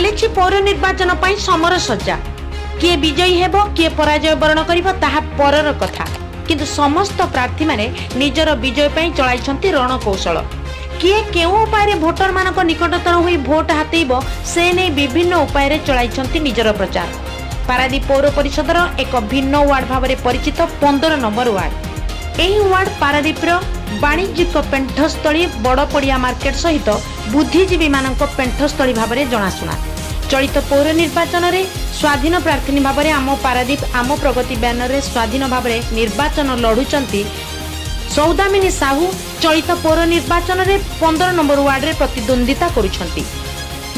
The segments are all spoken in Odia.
ଚାଲିଛି ପୌର ନିର୍ବାଚନ ପାଇଁ ସମର ସଜ୍ଜା। କିଏ ବିଜୟୀ ହେବ, କିଏ ପରାଜୟ ବରଣ କରିବ, ତାହା ପରର କଥା, କିନ୍ତୁ ସମସ୍ତ ପ୍ରାର୍ଥୀମାନେ ନିଜର ବିଜୟ ପାଇଁ ଚଳାଇଛନ୍ତି ରଣକୌଶଳ। କିଏ କେଉଁ ଉପାୟରେ ଭୋଟରମାନଙ୍କ ନିକଟତର ହୋଇ ଭୋଟ ହାତେଇବ, ସେ ନେଇ ବିଭିନ୍ନ ଉପାୟରେ ଚଳାଇଛନ୍ତି ନିଜର ପ୍ରଚାର। ପାରାଦୀପ ପୌର ପରିଷଦର ଏକ ଭିନ୍ନ ୱାର୍ଡ ଭାବରେ ପରିଚିତ 15 ନମ୍ବର ୱାର୍ଡ। ଏହି ୱାର୍ଡ ପାରାଦୀପର ବାଣିଜ୍ୟିକ ପେଣ୍ଠସ୍ଥଳୀ ବଡ଼ପଡ଼ିଆ ମାର୍କେଟ ସହିତ ବୁଦ୍ଧିଜୀବୀମାନଙ୍କ ପେଣ୍ଠସ୍ଥଳୀ ଭାବରେ ଜଣାଶୁଣା। ଚଳିତ ପୌର ନିର୍ବାଚନରେ ସ୍ୱାଧୀନ ପ୍ରାର୍ଥିନୀ ଭାବରେ ଆମ ପାରାଦୀପ ଆମ ପ୍ରଗତି ବ୍ୟାନରରେ ସ୍ୱାଧୀନ ଭାବରେ ନିର୍ବାଚନ ଲଢୁଛନ୍ତି ସୌଦାମିନୀ ସାହୁ। ଚଳିତ ପୌର ନିର୍ବାଚନରେ 15 ନମ୍ବର ୱାର୍ଡରେ ପ୍ରତିଦ୍ୱନ୍ଦ୍ୱିତା କରୁଛନ୍ତି,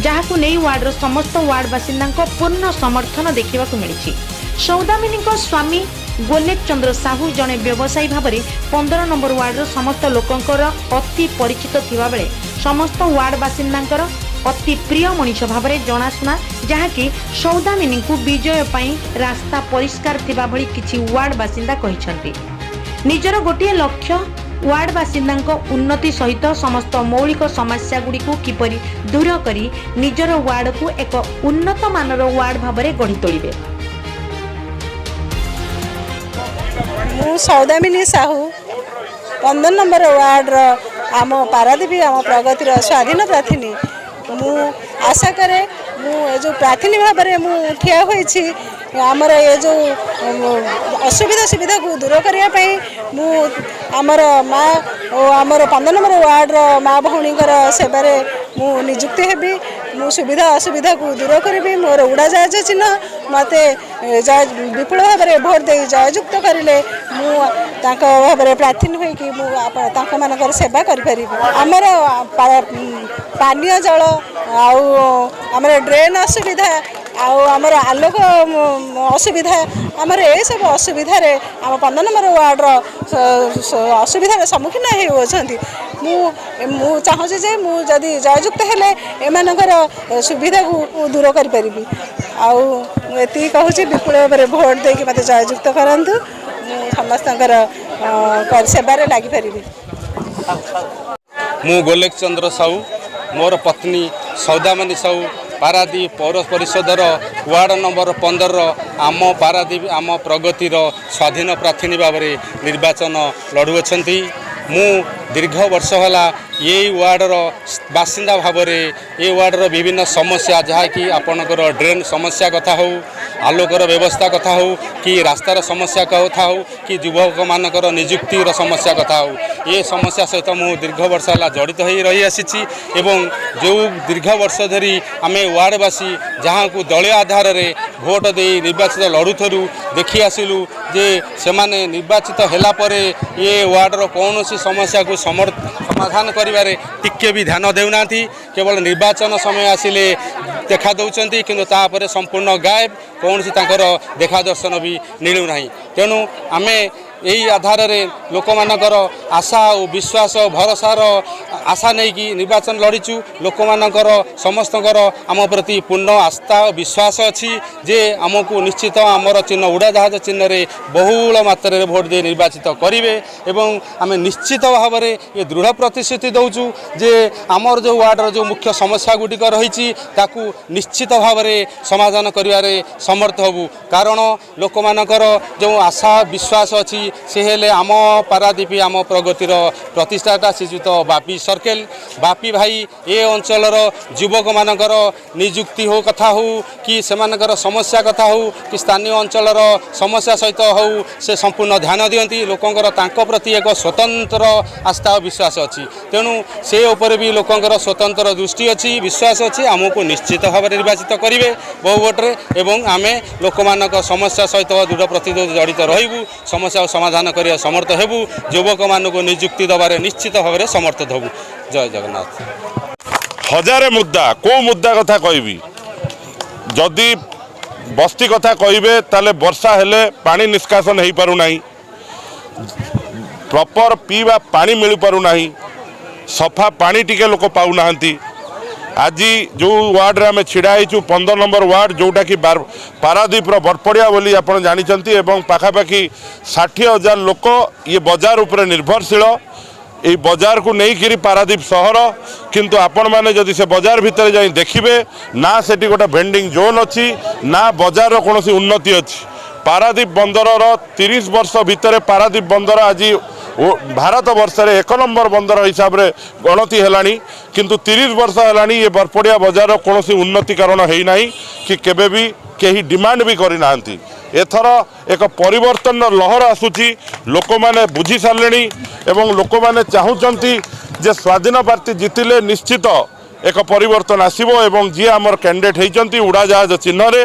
ଯାହାକୁ ନେଇ ୱାର୍ଡର ସମସ୍ତ ୱାର୍ଡ ବାସିନ୍ଦାଙ୍କ ପୂର୍ଣ୍ଣ ସମର୍ଥନ ଦେଖିବାକୁ ମିଳିଛି। ସୌଦାମିନୀଙ୍କ ସ୍ୱାମୀ ଗୋଲେକ ଚନ୍ଦ୍ର ସାହୁ ଜଣେ ବ୍ୟବସାୟୀ ଭାବରେ 15 ନମ୍ବର ୱାର୍ଡର ସମସ୍ତ ଲୋକଙ୍କର ଅତି ପରିଚିତ ଥିବାବେଳେ ସମସ୍ତ ୱାର୍ଡ ବାସିନ୍ଦାଙ୍କର ଅତି ପ୍ରିୟ ମଣିଷ ଭାବରେ ଜଣାଶୁଣା, ଯାହାକି ସୌଦାମିନୀଙ୍କୁ ବିଜୟ ପାଇଁ ରାସ୍ତା ପରିଷ୍କାର ଥିବା ଭଳି କିଛି ୱାର୍ଡ ବାସିନ୍ଦା କହିଛନ୍ତି। ନିଜର ଗୋଟିଏ ଲକ୍ଷ୍ୟ, ୱାର୍ଡ ବାସିନ୍ଦାଙ୍କ ଉନ୍ନତି ସହିତ ସମସ୍ତ ମୌଳିକ ସମସ୍ୟାଗୁଡ଼ିକୁ କିପରି ଦୂର କରି ନିଜର ୱାର୍ଡକୁ ଏକ ଉନ୍ନତ ମାନର ୱାର୍ଡ ଭାବରେ ଗଢ଼ି ତୋଳିବେ। ମୁଁ ସୌଦାମିନୀ ସାହୁ, 15 ନମ୍ବର ୱାର୍ଡ଼ର ଆମ ପାରାଦୀପ ଆମ ପ୍ରଗତିର ସ୍ୱାଧୀନ ପ୍ରାର୍ଥିନୀ। ମୁଁ ଆଶା କରେ, ମୁଁ ଏ ଯେଉଁ ପ୍ରାର୍ଥିନୀ ଭାବରେ ମୁଁ ଠିଆ ହୋଇଛି, ଆମର ଏ ଯେଉଁ ଅସୁବିଧା ସୁବିଧାକୁ ଦୂର କରିବା ପାଇଁ ମୁଁ ଆମର ମା ଓ ଆମର 15 ନମ୍ବର ୱାର୍ଡ଼ର ମା ଭଉଣୀଙ୍କର ସେବାରେ ମୁଁ ନିଯୁକ୍ତି ହେବି। ମୁଁ ସୁବିଧା ଅସୁବିଧାକୁ ଦୂର କରିବି। ମୋର ଉଡ଼ାଜାହାଜ ଚିହ୍ନ ମୋତେ ଜୟ ବିପୁଳ ଭାବରେ ଭୋଟ ଦେଇ ଜୟଯୁକ୍ତ କରିଲେ ମୁଁ ତାଙ୍କ ଭାବରେ ପ୍ରାର୍ଥିନୀ ହୋଇକି ମୁଁ ତାଙ୍କମାନଙ୍କର ସେବା କରିପାରିବି। ଆମର ପାନୀୟ ଜଳ ଆଉ ଆମର ଡ୍ରେନ୍ ଅସୁବିଧା ଆଉ ଆମର ଆଲୋକ ଅସୁବିଧା, ଆମର ଏସବୁ ଅସୁବିଧାରେ ଆମ 15 ନମ୍ବର ୱାର୍ଡ଼ର ଅସୁବିଧାର ସମ୍ମୁଖୀନ ହେଉଅଛନ୍ତି। ମୁଁ ଚାହୁଁଛି ଯେ ମୁଁ ଯଦି ଜୟଯୁକ୍ତ ହେଲେ ଏମାନଙ୍କର ସୁବିଧାକୁ ଦୂର କରିପାରିବି। ଆଉ ମୁଁ ଏତିକି କହୁଛି, ବିପୁଳ ଭାବରେ ଭୋଟ ଦେଇକି ମୋତେ ଜୟଯୁକ୍ତ କରନ୍ତୁ। ମୁଁ ସମସ୍ତଙ୍କର ସେବାରେ ଲାଗିପାରିବି। ମୁଁ ଗୋଲେକ ଚନ୍ଦ୍ର ସାହୁ, ମୋର ପତ୍ନୀ ସୌଦାମିନୀ ସାହୁ, ପାରାଦୀପ ପୌର ପରିଷଦର ୱାର୍ଡ଼ ନମ୍ବର 15ର ଆମ ପାରାଦୀପ ଆମ ପ୍ରଗତିର ସ୍ୱାଧୀନ ପ୍ରାର୍ଥିନୀ ଭାବରେ ନିର୍ବାଚନ ଲଢ଼ୁଅଛନ୍ତି। ମୁଁ ଦୀର୍ଘ ବର୍ଷ ହେଲା ଏଇ ୱାର୍ଡ଼ର ବାସିନ୍ଦା ଭାବରେ ଏ ୱାର୍ଡ଼ର ବିଭିନ୍ନ ସମସ୍ୟା, ଯାହାକି ଆପଣଙ୍କର ଡ୍ରେନ୍ ସମସ୍ୟା କଥା ହେଉ, ଆଲୋକର ବ୍ୟବସ୍ଥା କଥା ହେଉ କି ରାସ୍ତାର ସମସ୍ୟା କଥା ହେଉ କି ଯୁବକମାନଙ୍କର ନିଯୁକ୍ତିର ସମସ୍ୟା କଥା ହେଉ, ଏ ସମସ୍ୟା ସହିତ ମୁଁ ଦୀର୍ଘ ବର୍ଷ ହେଲା ଜଡ଼ିତ ହୋଇ ରହିଆସିଛି। ଏବଂ ଯେଉଁ ଦୀର୍ଘ ବର୍ଷ ଧରି ଆମେ ୱାର୍ଡ଼ବାସୀ ଯାହାକୁ ଦଳୀୟ ଆଧାରରେ ଭୋଟ ଦେଇ ନିର୍ବାଚିତ ଲଢ଼ୁଥିଲୁ, ଦେଖି ଆସିଲୁ ଯେ ସେମାନେ ନିର୍ବାଚିତ ହେଲା ପରେ ଏ ୱାର୍ଡ଼ର କୌଣସି ସମସ୍ୟାକୁ ସମାଧାନ କରିବାରେ ଟିକେ ବି ଧ୍ୟାନ ଦେଉନାହାନ୍ତି। କେବଳ ନିର୍ବାଚନ ସମୟ ଆସିଲେ ଦେଖା ଦେଉଛନ୍ତି, କିନ୍ତୁ ତାପରେ ସମ୍ପୂର୍ଣ୍ଣ ଗାୟବ, କୌଣସି ତାଙ୍କର ଦେଖା ଦର୍ଶନ ବି ମିଳୁନାହିଁ। ତେଣୁ ଆମେ ଏହି ଆଧାରରେ ଲୋକମାନଙ୍କର ଆଶା ଓ ବିଶ୍ୱାସ, ଭରସାର ଆଶା ନେଇକି ନିର୍ବାଚନ ଲଢ଼ିଛୁ। ଲୋକମାନଙ୍କର ସମସ୍ତଙ୍କର ଆମ ପ୍ରତି ପୂର୍ଣ୍ଣ ଆସ୍ଥା ଓ ବିଶ୍ୱାସ ଅଛି ଯେ ଆମକୁ ନିଶ୍ଚିତ ଆମର ଚିହ୍ନ ଉଡ଼ାଜାହାଜ ଚିହ୍ନରେ ବହୁଳ ମାତ୍ରାରେ ଭୋଟ ଦେଇ ନିର୍ବାଚିତ କରିବେ। ଏବଂ ଆମେ ନିଶ୍ଚିତ ଭାବରେ ଏ ଦୃଢ଼ ପ୍ରତିଶ୍ରୁତି ଦେଉଛୁ ଯେ ଆମର ଯେଉଁ ୱାର୍ଡ଼ର ଯେଉଁ ମୁଖ୍ୟ ସମସ୍ୟା ଗୁଡ଼ିକ ରହିଛି, ତାକୁ ନିଶ୍ଚିତ ଭାବରେ ସମାଧାନ କରିବାରେ ସମର୍ଥ ହେବୁ। କାରଣ ଲୋକମାନଙ୍କର ଯେଉଁ ଆଶା ବିଶ୍ୱାସ ଅଛି, ସେ ହେଲେ ଆମ ପାରାଦୀପ ଆମ ପ୍ରଗତିର ପ୍ରତିଷ୍ଠାତା ଶ୍ରୀଯୁକ୍ତ ବାପି ସର୍କେଲ। ବାପି ଭାଇ ଏ ଅଞ୍ଚଳର ଯୁବକମାନଙ୍କର ନିଯୁକ୍ତି ହେଉ କଥା ହେଉ କି ସେମାନଙ୍କର ସମସ୍ୟା କଥା ହେଉ କି ସ୍ଥାନୀୟ ଅଞ୍ଚଳର ସମସ୍ୟା ସହିତ ହେଉ, ସେ ସମ୍ପୂର୍ଣ୍ଣ ଧ୍ୟାନ ଦିଅନ୍ତି। ଲୋକଙ୍କର ତାଙ୍କ ପ୍ରତି ଏକ ସ୍ୱତନ୍ତ୍ର ଆସ୍ଥା ଓ ବିଶ୍ୱାସ ଅଛି। ତେଣୁ ସେ ଉପରେ ବି ଲୋକଙ୍କର ସ୍ୱତନ୍ତ୍ର ଦୃଷ୍ଟି ଅଛି, ବିଶ୍ୱାସ ଅଛି। ଆମକୁ ନିଶ୍ଚିତ ଭାବରେ ନିର୍ବାଚିତ କରିବେ ବହୁ ଭୋଟରେ ଏବଂ ଆମେ ଲୋକମାନଙ୍କ ସମସ୍ୟା ସହିତ ଦୃଢ଼ ପ୍ରତିଦ୍ୱନ୍ଦ୍ୱୀ ଜଡ଼ିତ ରହିବୁ। ସମସ୍ୟାକୁ ସମାଧାନ କରିବା ସମର୍ଥ ହେବୁ। ଯୁବକମାନଙ୍କୁ ନିଯୁକ୍ତି ଦେବାରେ ନିଶ୍ଚିତ ଭାବରେ ସମର୍ଥ ହେବୁ। ଜୟ ଜଗନ୍ନାଥ। ହଜାରେ ମୁଦ୍ଦା, କେଉଁ ମୁଦ୍ଦା କଥା କହିବି? ଯଦି ବସ୍ତି କଥା କହିବେ, ତାହେଲେ ବର୍ଷା ହେଲେ ପାଣି ନିଷ୍କାସନ ହେଇପାରୁନାହିଁ, ପ୍ରପର ପିଇବା ପାଣି ମିଳିପାରୁନାହିଁ, ସଫା ପାଣି ଟିକେ ଲୋକ ପାଉନାହାନ୍ତି। ଆଜି ଯେଉଁ ୱାର୍ଡ଼ରେ ଆମେ ଛିଡ଼ା ହେଇଛୁ, 15 ନମ୍ବର ୱାର୍ଡ଼, ଯେଉଁଟାକି ପାରାଦ୍ୱୀପର ବରପଡ଼ିଆ ବୋଲି ଆପଣ ଜାଣିଛନ୍ତି ଏବଂ ପାଖାପାଖି 60,000 ଲୋକ ଇଏ ବଜାର ଉପରେ ନିର୍ଭରଶୀଳ। ଏଇ ବଜାରକୁ ନେଇକିରି ପାରାଦୀପ ସହର। କିନ୍ତୁ ଆପଣମାନେ ଯଦି ସେ ବଜାର ଭିତରେ ଯାଇ ଦେଖିବେ ନା, ସେଠି ଗୋଟେ ଭେଣ୍ଡିଂ ଜୋନ୍ ଅଛି ନା ବଜାରର କୌଣସି ଉନ୍ନତି ଅଛି। ପାରାଦୀପ ବନ୍ଦରର 30 ବର୍ଷ ଭିତରେ ପାରାଦୀପ ବନ୍ଦର ଆଜି ଭାରତ ବର୍ଷରେ ଏକ ନମ୍ବର ବନ୍ଦର ହିସାବରେ ଗଣତି ହେଲାଣି। କିନ୍ତୁ 30 ବର୍ଷ ହେଲାଣି, ଏ ବରପଡ଼ିଆ ବଜାରର କୌଣସି ଉନ୍ନତିକରଣ ହେଇନାହିଁ କି କେବେ ବି କେହି ଡିମାଣ୍ଡ ବି କରିନାହାନ୍ତି। ଏଥର ଏକ ପରିବର୍ତ୍ତନର ଲହର ଆସୁଛି। ଲୋକମାନେ ବୁଝି ସାରିଲେଣି ଏବଂ ଲୋକମାନେ ଚାହୁଁଛନ୍ତି ଯେ ସ୍ୱାଧୀନ ପ୍ରାର୍ଥୀ ଜିତିଲେ ନିଶ୍ଚିତ ଏକ ପରିବର୍ତ୍ତନ ଆସିବ। ଏବଂ ଯିଏ ଆମର କ୍ୟାଣ୍ଡିଡେଟ୍ ହେଇଛନ୍ତି ଉଡ଼ାଜାହାଜ ଚିହ୍ନରେ,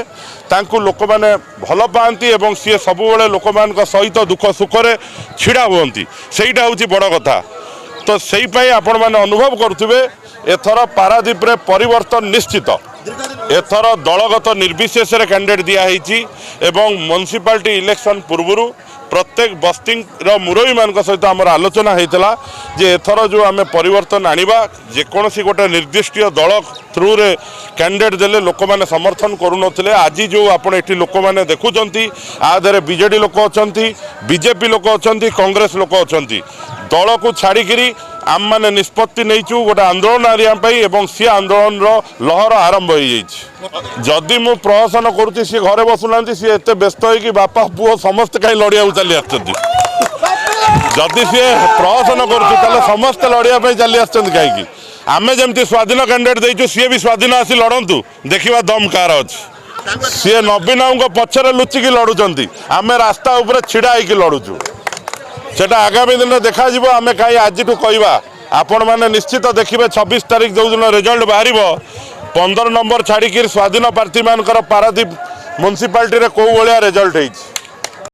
ତାଙ୍କୁ ଲୋକମାନେ ଭଲ ପାଆନ୍ତି ଏବଂ ସିଏ ସବୁବେଳେ ଲୋକମାନଙ୍କ ସହିତ ଦୁଃଖ ସୁଖରେ ଛିଡ଼ା ହୁଅନ୍ତି। ସେଇଟା ହେଉଛି ବଡ଼ କଥା। ତ ସେଇପାଇଁ ଆପଣମାନେ ଅନୁଭବ କରୁଥିବେ, ଏଥର ପାରାଦୀପରେ ପରିବର୍ତ୍ତନ ନିଶ୍ଚିତ। ଏଥର ଦଳଗତ ନିର୍ବିଶେଷରେ କ୍ୟାଣ୍ଡିଡେଟ୍ ଦିଆହେଇଛି ଏବଂ ମ୍ୟୁନିସିପାଲିଟି ଇଲେକ୍ସନ୍ ପୂର୍ବରୁ ପ୍ରତ୍ୟେକ ବସ୍ତିର ମୁରବୀମାନଙ୍କ ସହିତ ଆମର ଆଲୋଚନା ହେଇଥିଲା ଯେ ଏଥର ଯେଉଁ ଆମେ ପରିବର୍ତ୍ତନ ଆଣିବା, ଯେକୌଣସି ଗୋଟେ ନିର୍ଦ୍ଦିଷ୍ଟ ଦଳ ଥ୍ରୁରେ କ୍ୟାଣ୍ଡିଡେଟ୍ ଦେଲେ ଲୋକମାନେ ସମର୍ଥନ କରୁନଥିଲେ। ଆଜି ଯେଉଁ ଆପଣ ଏଠି ଲୋକମାନେ ଦେଖୁଛନ୍ତି, ଆ ଦେହରେ ବିଜେଡ଼ି ଲୋକ ଅଛନ୍ତି, ବିଜେପି ଲୋକ ଅଛନ୍ତି, କଂଗ୍ରେସ ଲୋକ ଅଛନ୍ତି। ଦଳକୁ ଛାଡ଼ିକିରି ଆମମାନେ ନିଷ୍ପତ୍ତି ନେଇଛୁ ଗୋଟେ ଆନ୍ଦୋଳନ ଆଣିବା ପାଇଁ ଏବଂ ସିଏ ଆନ୍ଦୋଳନର ଲହର ଆରମ୍ଭ ହେଇଯାଇଛି। ଯଦି ମୁଁ ପ୍ରହସନ କରୁଛି, ସିଏ ଘରେ ବସୁନାହାନ୍ତି। ସିଏ ଏତେ ବ୍ୟସ୍ତ ହେଇକି ବାପା ପୁଅ ସମସ୍ତେ କାହିଁ ଲଢ଼ିବାକୁ ଚାଲି ଆସିଛନ୍ତି? ଯଦି ସିଏ ପ୍ରହସନ କରୁଛି, ତାହେଲେ ସମସ୍ତେ ଲଢ଼ିବା ପାଇଁ ଚାଲି ଆସିଛନ୍ତି କାହିଁକି? ଆମେ ଯେମିତି ସ୍ୱାଧୀନ କ୍ୟାଣ୍ଡିଡେଟ୍ ଦେଇଛୁ, ସିଏ ବି ସ୍ୱାଧୀନ ଆସି ଲଢ଼ନ୍ତୁ, ଦେଖିବା ଦମ୍ କାହାର ଅଛି। ସିଏ ନବୀନ ବାବୁଙ୍କ ପଛରେ ଲୁଚିକି ଲଢ଼ୁଛନ୍ତି, ଆମେ ରାସ୍ତା ଉପରେ ଛିଡ଼ା ହେଇକି ଲଢ଼ୁଛୁ। ସେଟା ଆଗାମୀ ଦିନରେ ଦେଖାଯିବ। ଆମେ କାହିଁ ଆଜିଠୁ କହିବା? ଆପଣମାନେ ନିଶ୍ଚିତ ଦେଖିବେ, 26 ତାରିଖ ଯେଉଁଦିନ ରେଜଲ୍ଟ ବାହାରିବ, 15 ନମ୍ବର ଛାଡ଼ିକିରି ସ୍ୱାଧୀନ ପ୍ରାର୍ଥୀମାନଙ୍କର ପାରାଦୀପ ମ୍ୟୁନିସିପାଲିଟିରେ କେଉଁ ଭଳିଆ ରେଜଲ୍ଟ ହେଇଛି।